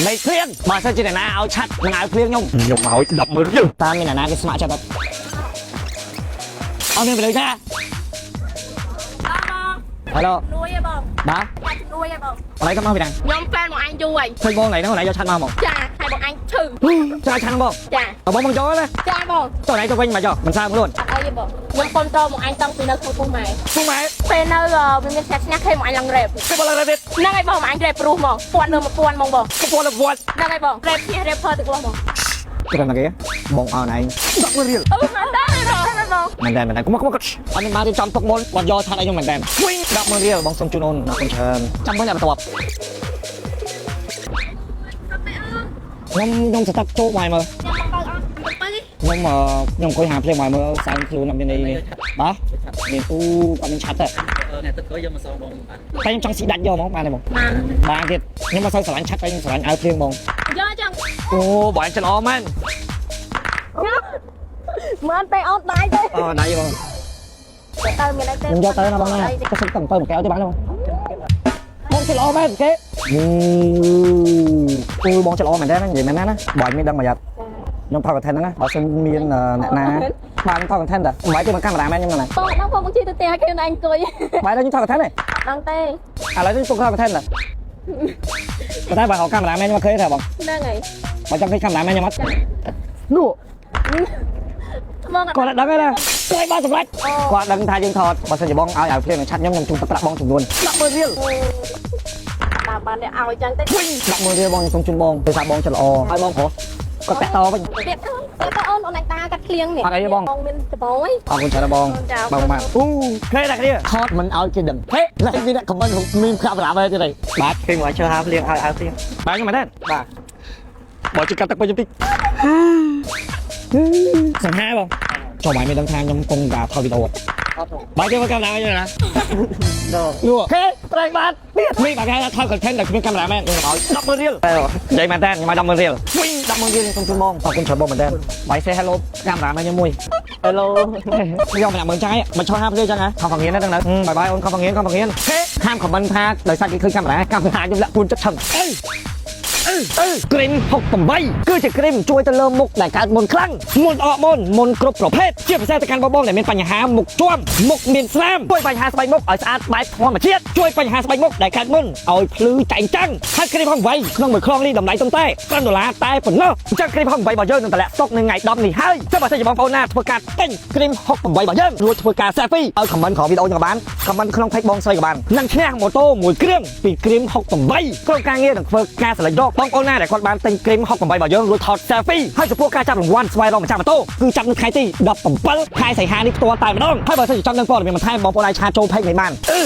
មេភ្លៀងបើសិនជាអ្នកណាឲ្យឆាត់នឹងឲ្យភ្លៀងខ្ញុំខ្ញុំឲ្យ10,000រៀលតាមមានអ្នកណាគេស្ម័គ្រចិត្តអត់អត់មានពលិចាហៅឡូ នួយឯងបង បាទ ចាជំនួយឯងបង អីក៏មកពីណា ខ្ញុំហ្វេនមកអញយូរហើយ ឃើញបងណៃហ្នឹងណៃយកឆាត់មកហ្មង ចាហើយបងអញឈឺ ចាឆាត់បង ចា បងបងចូលណា ចាបង ចុះណៃទៅវិញមកចុះមិនសើខ្លួន អត់អីទេបងខ្ញុំកុំតមកអញតាំងពីនៅក្នុងពុះម៉ែ ពុកម៉ែ ពេលនៅវាមានឈ្នះឈ្នះខេមកអញឡើងរ៉េប គេបងឡើងទៀត ហ្នឹងហើយបងមកអញរ៉េបព្រោះហ្មងពាត់នៅ1000ហ្មងបង កពតវត្ត ហ្នឹងហើយបងរ៉េបឈ្នះរ៉េបផើទាំងអស់ហ្មង ត្រឹមតែគេបងអោណៃ10,000រៀល អឺមែនតើបងបង មែនតើមែនតើកុំកុំអត់មានបានរៀបចំទុកមុនគាត់យកឆាត់ឲ្យខ្ញុំមែនតើវិញ10,000រៀលបងសុំជូនអូនអរគុណច្រើនចាំមើលអ្នកបន្ទាប់ខ្ញុំស្ទឹកជោគមកមើល ខ្ញុំបងបើអត់ទៅ ខ្ញុំខ្ញុំអង្គុយហាភ្លាមមកមើលសែនខ្លួនអត់មានអីនេះបាទមានអូអត់មានឆាត់ទេ អ្នកទឹកក៏យកមកសងបងបាន តែខ្ញុំចង់ស៊ីដាច់យកហ្មងបានទេបង បាន បានទៀតខ្ញុំមកសូវស្រឡាញ់ឆាត់តែខ្ញុំស្រឡាញ់អាវភ្លៀងបង យកចឹង អូបងចិត្តល្អមែន មែនទេអូនដៃទេ អូដៃបង ទៅមានអីទេ ខ្ញុំយកទៅណាបងណាទៅសុំទៅមួយកែវទេបានទេបងបងចិត្តល្អមែនគេអូអូបងចិត្តល្អមែនទេនិយាយមែនណាបងមានដឹងមកយ៉ាត់ខ្ញុំថត content ហ្នឹងណាបើសិនមានអ្នកណាបានថត content តើមិនបាយទេមកកាមេរ៉ាមែនខ្ញុំណា បងដល់បងជិះទៅផ្ទះគេនៅអង្គុយ បាយដល់ខ្ញុំថត content ទេ ដឹងទេ ឥឡូវនេះពុកថត content តើតែបើហៅកាមេរ៉ាមែនខ្ញុំមកឃើញទេបង ហ្នឹងហើយ បើចង់ឃើញកាមេរ៉ាមែនខ្ញុំអត់នោះ បង គាត់ដឹងហើយណាគាត់បានសម្រេចគាត់ដឹងថាយើងថតបើសិនជាបងឲ្យឲ្យភ្លាមនឹងឆាត់ខ្ញុំខ្ញុំជូនទឹកប្រាក់បងចំនួន10,000រៀល តាមបានអ្នកឲ្យចឹងទេ វិញ10,000រៀលបងខ្ញុំសូមជូនបងដោយសារបងចិត្តល្អឲ្យបងប្រុសគាត់តាក់តវិញ ទៀតទៅអូនអូនអញតាកាត់ភ្លៀងនេះ អត់អីទេបង បងមានដបងអី អរគុណច្រើនបងបងបាទអូឃើញតែគ្នាថតមិនឲ្យគេដឹងហេឡើងមានអ្នកខមមិនមានកាមេរ៉ាមែនទេបាទ គេមកជើហាភ្លៀងឲ្យឲ្យភ្លៀង បាទខ្ញុំមែនទេ បាទ បងជួយកាត់ទឹកវិញតិចសង្ហាបងចូលមកមានដឹងថាខ្ញុំកំពុងតែថតវីដេអូ អត់ បាយគេមកកាមេរ៉ាវិញណា ដល់ នោះហេប្រែងបាទទៀតនេះបាទគេថាថត content តែគ្មានកាមេរ៉ាមែនខ្ញុំឲ្យ10,000រៀលនិយាយមែនតើខ្ញុំឲ្យ10,000រៀលវិញ10,000រៀលខ្ញុំជូនបងអរគុណច្រើនបងមែនតើបាយ say hello កាមេរ៉ាមែនខ្ញុំមួយ Hello យកម្នាក់មើលចាយមកឆោះហាភ្លាចឹងហ៎ខំបង្រៀនហ្នឹងទៅបាយបាយអូនខំបង្រៀនខំបង្រៀនហេហាម comment ថាដោយសារគេឃើញកាមេរ៉ាកាមេរ៉ាខ្ញុំលាក់ពួនចិត្តឆឹងអេអឺអឺគ្រីម68គឺជាគ្រីមជួយទៅលើមុខដែលកើតមុនខ្លាំងមុនអកមុនមុនគ្រប់ប្រភេទជាពិសេសទៅកាន់បងបងដែលមានបញ្ហាមុខជាំមុខមានស្នាមជួយបញ្ហាស្បែកមុខឲ្យស្អាតបែបធម្មជាតិជួយបញ្ហាស្បែកមុខដែលកើតមុនឲ្យភ្លឺចែងចាំងហើយគ្រីម68ក្នុងមួយខ្លងនេះតម្លៃត្រឹមតែ5ដុល្លារតែប៉ុណ្ណោះអញ្ចឹងគ្រីម68របស់យើងនឹងតម្លាក់ស្តុកនៅថ្ងៃ10នេះហើយចុះបើសិនជាបងប្អូនណាធ្វើការទិញគ្រីម68របស់យើងរួចធ្វើការ selfie ឲ្យ comment ក្រោមវីដេអូយើងក៏បាន comment ក្នុង page បងស្រីក៏បាននឹងឈ្នះម៉ូតូមួយគ្រឿងពីគ្រីម68ក្រុមការងារនឹងធ្វើការសម្លេចរកបងប្អូនណាដែលគាត់បានទិញគ្រីម68របស់យើងរួចថត selfie ហើយចំពោះការចាប់រង្វាន់ស្វែងរកម្ចាស់ម៉ូតូគឺចាប់នៅថ្ងៃទី17ខែសីហានេះផ្ទាល់តែម្ដងហើយបើសិនជាចង់ដឹងព័ត៌មានបន្ថែមបងប្អូនអាច chat ចូល page នេះបានអឺ